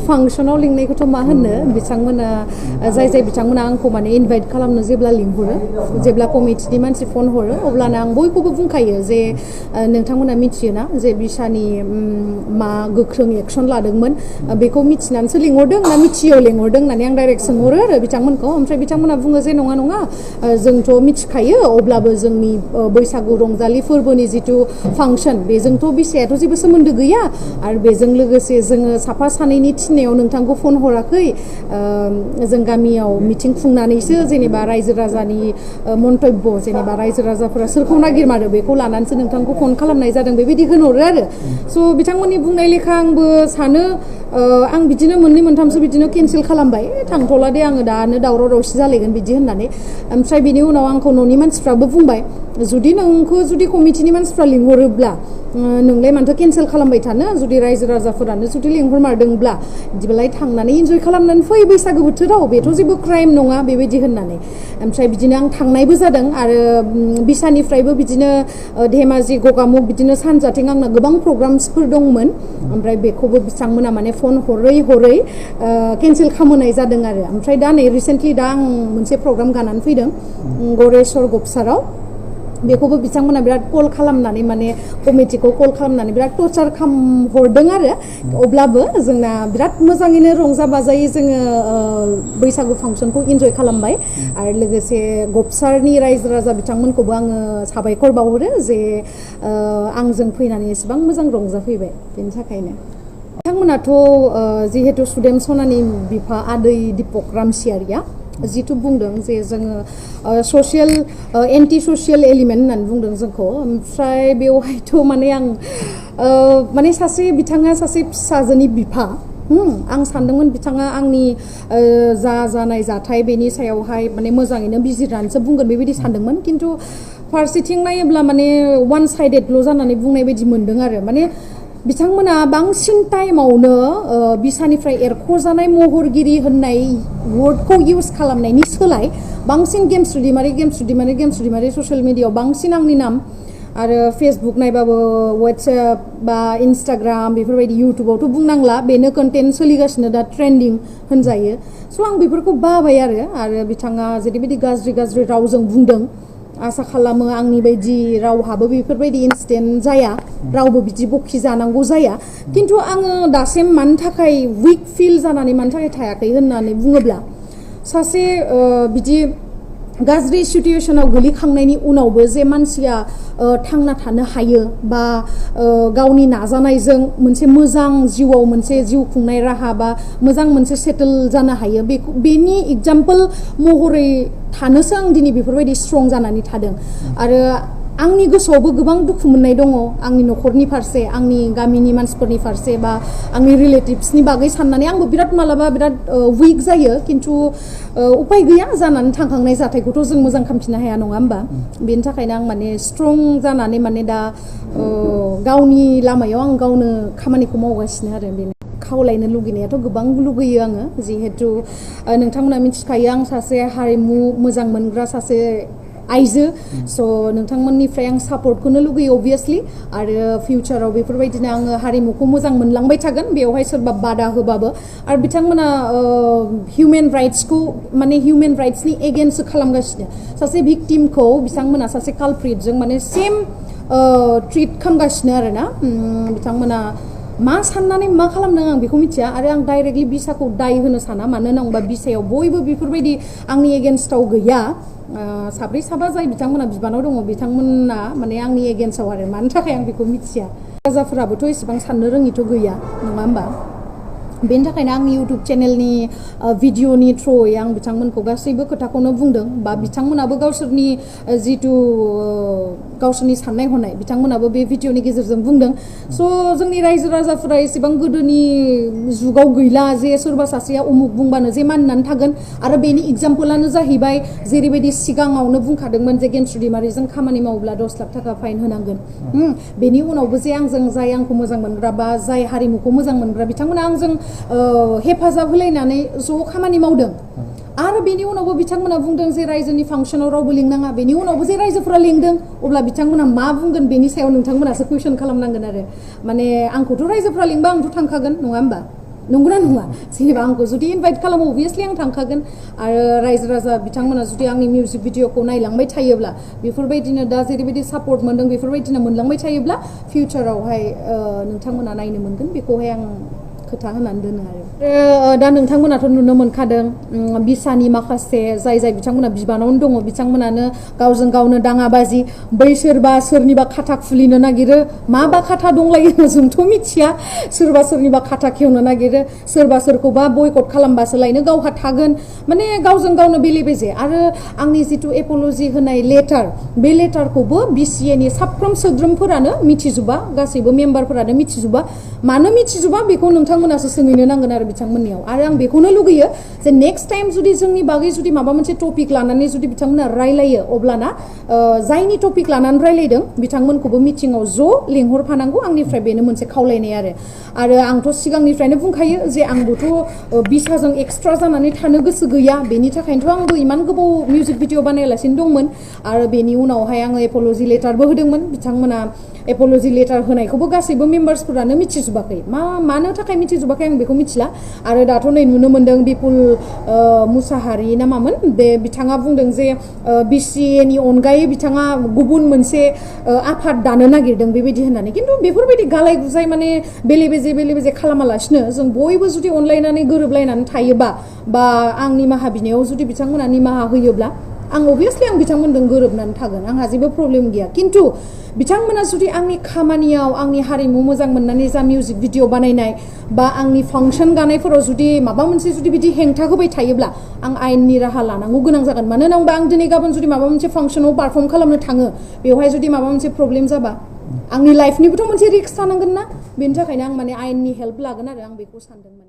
फांसनाव लिंनायखौथ' मा होननो बिथांमोना जाय बिथांमोना आंखौ माने इनभाइट खालामनो जेब्ला लिंहरो जेब्ला कमिटिनि मानसि फन हरो अब्लानो आं बयखौबो बुंखायो जे नोंथांमोना मिथियोना जे बिसानि मा गोख्रों एक्सन लादोंमोन बेखौ मिथिनानैसो लिंहरदों ना मिथियो लिंहरदों होननानै आं डाइरेक्ट सोंहरो आरो बिथांमोनखौ ओमफ्राय बिथांमोना बुङो जे नङा नङा जोंथ' मिथिखायो अब्लाबो जोंनि बैसागु रंजालि फोरबोनि जिथु फांसन बेजोंथ' बिसायाथ' जेबो सोमोन्दो गैया आरो बेजों लोगोसे जोङो साफा सानैनि थिननायाव नोंथांखौ फन हराखै जों गामियाव मिटिं खुंनानैसो जेनेबा रायजो राजानि मन्तब्य जेनेबा रायजो राजाफोरा सोरखौ नागिरमारो बेखौ लानानैसो नोंथांखौ फन खालामनाय जादों बेबायदि होनहरो आरो स' बिथांमोननि बुंनाय लेखा आंबो सानो आं बिदिनो मोननै मोनथामसो बिदिनो केन्सेल खालामबाय थांथ'ला दे आङो दानो दावराव दावसि जालायगोन बिदि होननानै ओमफ्राय बिनि उनाव आंखौ न'नि मानसिफ्राबो बुंबाय जुदि नोंखौ जुदि कमिटिनि मानसिफ्रा लिंहरोब्ला नोंलाय मानोथो केन्सेल खालामबाय थानो जुदि रायजो राजाफोरानो जुदि लिंहरमारदोंब्ला बिदिबालाय थांनानै इन्जय खालामनानै फै बैसागो बोथोराव बेथ' जेबो क्राइम नङा बेबायदि होननानै ओमफ्राय बिदिनो आं थांनायबो जादों आरो बिसानिफ्रायबो बिदिनो धेमाजि गगामुग बिदिनो सानजाथिं आंना गोबां प्रग्राम्सफोर दंमोन ओमफ्राय बेखौबो बिथांमोना माने फन हरै केन्सेल खालामनाय जादों आरो ओमफ्राय दा नै रिसेन्टलि दा आं मोनसे प्रग्राम गानानै फैदों गरेस्वर गपसाराव बेखौबो बिथांमोना बिराद कल खालामनानै माने कमिटिखौ कल खालामनानै बिराद टर्चार खालामहरदों आरो अब्लाबो जोंना बिराद मोजाङैनो रंजा बाजायै जोङो बैसागु फांसनखौ इन्जय खालामबाय आरो लोगोसे गपसारनि रायजो राजा बिथांमोनखौबो आङो साबायखर बावहरो जे आंजों फैनानै एसेबां मोजां रंजाफैबाय बेनि थाखायनो बिथांमोनाथ' जिहेतु सुदेम सनानि बिफा आदै दीपक रामसियारिया जिथु बुंदों जे जोङो ससियेल एन्टि ससियेल एलिमेन्ट होननानै बुंदों जोंखौ ओमफ्राय बेवहायथ' माने आं माने बिथाङा सासे फिसाजोनि बिफा आं सानदोंमोन बिथाङा आंनि जानाय जाथाय बेनि सायावहाय माने मोजाङैनो बिजिरनानैसो बुंगोन बेबायदि सानदोंमोन खिन्थु फारसेथिं नायोब्ला माने वान साइडेडल' जानानै बुंनाय बायदि मोनदों आरो माने बिथांमोना बांसिन टाइमावनो बिसानिफ्राय एरख'जानाय महरगिरि होननाय वर्डखौ इउज खालामनायनि सोलाय बांसिन गेमस्रि दैमारि ससियेल मिडियायाव बांसिन आंनि नाम आरो फेसबुक नायबाबो वाट्सएप बा इन्स्टाग्राम बेफोरबायदि इउटुबावथ' बुंनांला बेनो कन्टेन्ट सोलिगासिनो दा ट्रेन्डिं होनजायो स' आं बेफोरखौ बाबाय आरो बिथाङा जेरैबायदि गाज्रि रावजों बुंदों आसा खालामो आंनि बायदि रावहाबो बेफोरबायदि इन्सिडेन्ट जाया रावबो बिदि बखि जानांगौ जाया खिन्थु आङो दासिम मानि थाखाय उइक फिल जानानै मानि थाखाय थायाखै होननानै बुङोब्ला सासे बिदि गाज्रि सिटुएशनाव गोलैखांनायनि उनावबो जे मानसिया थांना थानो हायो बा गावनि नाजानायजों मोनसे मोजां जिउआव मोनसे जिउ खुंनाय राहा बा मोजां मोनसे सेटल जानो हायो बेनि एग्जाम्पल महरै थानोसो आं दिनै बेफोरबायदि स्ट्रं जानानै थादों आरो आंनि गोसोआवबो गोबां दुखु मोननाय दङ आंनि न'खरनि फारसे आंनि गामिनि मानसिफोरनि फारसे बा आंनि रिलेटिभ्सनि बागै साननानै आंबो मालाबा बिराद उइक जायो खिन्थु उपाय गैया जानानै थांखांनाय जाथायखौथ' जों मोजां खालामफिननो हाया नङा होमबा बेनि थाखायनो आं माने स्ट्रं जानानै माने दा गावनि लामायाव आं गावनो खामानिखौ मावगासिनो आरो बेनो खावलायनो लुगैनायाथ' गोबां लुगैयो आङो जिहेतु नोंथांमोना मिथिखायो आं सासे हारिमु मोजां मोनग्रा सासे आइजो स' नोंथांमोननिफ्राय आं सापर्टखौनो लुगैयो अबभियासलि आरो फिउचाराव बेफोरबायदिनो आङो हारिमुखौ मोजां मोनलांबाय थागोन बेवहाय सोरबा बादा होबाबो आरो बिथांमोना हिउमेन राइट्सनि एगेन्स्ट खालामगासिनो सासे भिक्टिमखौ बिथांमोना सासे कालप्रिटजों माने सेम ट्रिट खालामगासिनो आरोना बिथांमोना मा साननानै मा खालामदों आं बेखौ मिथिया आरो आं डाइरेक्टलि बिसाखौ दाय होनो साना मानो होनोबा बिसायाव बयबो बेफोरबायदि आंनि एगेन्स्टआव गैया साब्रै साबा जाय बिथांमोना बिबानाव दङ बिथांमोना माने आंनि एगेन्स्टआव आरो मानि थाखाय आं बेखौ मिथिया राजाफोराबोथ' एसेबां साननो रोङिथ' गैया नङा होमबा बेनि थाखायनो आंनि इउटुब चेनेलनि भिडिअनि थ्रुयै आं बिथांमोनखौ गासैबो खोथाखौनो बुंदों बा बिथांमोनाबो गावसोरनि जिथु गावसोरनि साननाय हनाय बिथांमोनाबो बे भिडिअनि गेजेरजों बुंदों स' जोंनि रायजो राजाफोरा एसेबां गोदोनि जुगाव गैला जे सोरबा सासेया उमुक बुंबानो जे मानिनानै थागोन आरो बेनि एग्जाम्पलानो जाहैबाय जेरैबायदि सिगाङावनो बुंखादोंमोन जे गेमस्रि दैमारिजों खामानि मावोब्ला 10 लाख थाखा फाइन होनांगोन बेनि उनावबो जे आंजों जाय आंखौ मोजां मोनग्रा बा जाय हारिमुखौ मोजां मोनग्रा बिथांमोना आंजों हेफाजाब होलायनानै ज' खामानि मावदों आरो बेनि उनावबो बिथांमोना बुंदों जे रायजोनि फांसनाव रावबो लिंनाङा बेनि उनावबो जे रायजोफोरा लिंदों अब्ला बिथांमोना मा बुंगोन बेनि सायाव नोंथांमोनासो कुइसन खालामनांगोन आरो माने आंखौथ' रायजोफोरा लिंबा आंथ' थांखागोन नङा होमबा नंगौना नङा जेनेबा आंखौ जुदि इनभाइट खालामो अबभियासलि आं थांखागोन आरो रायजो राजा बिथांमोना जुदि आंनि मिउजिक भिडिअखौ नायलांबाय थायोब्ला बेफोरबायदिनो दा जेरैबायदि सापर्ट मोनदों बेफोरबायदिनो मोनलांबाय थायोब्ला फिउचारावहाय नोंथांमोना नायनो मोनगोन बेखौहाय आं खोथा होनानै दोनो आरो दा नोंथांमोनाथ' नुनो मोनखादों बिसानि माखासे जाय बिथांमोना बिबानावनो दङ बिथांमोनानो गावजों गावनो दाङाबाजि बै सोरबा सोरनिबा खाथा खुलिनो नागिरो माबा खाथा दंलायो जोंथ' मिथिया सोरबा सोरनिबा खाथा खेवनो नागिरो सोरबा सोरखौबा बयकट खालामबासो लायनो गावहा थागोन माने गावजों गावनो बेले बेजे आरो आंनि जिथु एप'ल'जि होनाय लेटार बे लेटारखौबो बिसिएनि साफ्रोम सोद्रोमफोरानो मिथिजोबा गासैबो मेम्बारफोरानो मिथिजोबा मानो मिथिजोबा बेखौ नोंथांमोनासो सोंहैनो नांगोन आरो बिथांमोननियाव आरो आं बेखौनो लुगैयो जे नेक्स्ट टाइम जुदि जोंनि बागै जुदि माबा मोनसे टपिक लानानै जुदि बिथांमोना रायलायो अब्लाना जायनि टपिक लानानै रायलायदों बिथांमोनखौबो मिटिङाव ज' लिंहरफानांगौ आंनिफ्राय बेनो मोनसे खावलायनाय आरो आंथ' सिगांनिफ्रायनो बुंखायो जे आंबोथ' बिसाजों एक्सट्रा जानानै थानो गोसो गैया बेनि थाखायनोथ' आंबो इमान गोबाव मिउजिक भिडिअ बानायालासिनो दंमोन आरो बेनि उनावहाय आङो एप'ल'जि लेटारबो होदोंमोन बिथांमोना एप'ल'जि लेटार होनायखौबो गासैबो मेम्बार्सफोरानो मिथिजोबाखै मानो थाखाय मिथिजोबाखै आं बेखौ मिथिला आरो दाथ' नै नुनो मोनदों बिपुल मुसाहारि ना मामोन बे बिथाङा बुंदों जे बिसिएनि अनगायै बिथाङा गुबुन मोनसे आफाद दानो नागिरदों बेबायदि होननानै खिन्थु बेफोरबायदि गालाय गुजाय माने बेले बेजे खालामालासिनो जों बयबो जुदि अनलायनानै गोरोबलायनानै थायोबा बा आं निमाहा बिनायाव जुदि बिथांमोना निमाहा होयोब्ला आं अबभियासलि आं बिथांमोनजों गोरोबनानै थागोन आंहा जेबो प्रब्लेम गैया खिन्थु बिथांमोना जुदि आंनि खामानियाव आंनि हारिमु मोजां मोननानै जा मिउजिक भिडिअ बानायनाय बा आंनि फांसन गानायफोराव जुदि माबा मोनसे जुदि बिदि हेंथा होबाय थायोब्ला आं आयेननि राहा लानांगौ गोनां जागोन मानोना होनबा आं दिनै गाबोन जुदि माबा मोनसे फांसनाव पारफर्म खालामनो थाङो बेवहाय जुदि माबा मोनसे प्रब्लेम जाबा आंनि लाइफनिबोथ' मोनसे रिस्क थानांगोन ना बेनि थाखायनो आं माने आयेननि हेल्प लागोन आरो आं बेखौ सानदोंमोन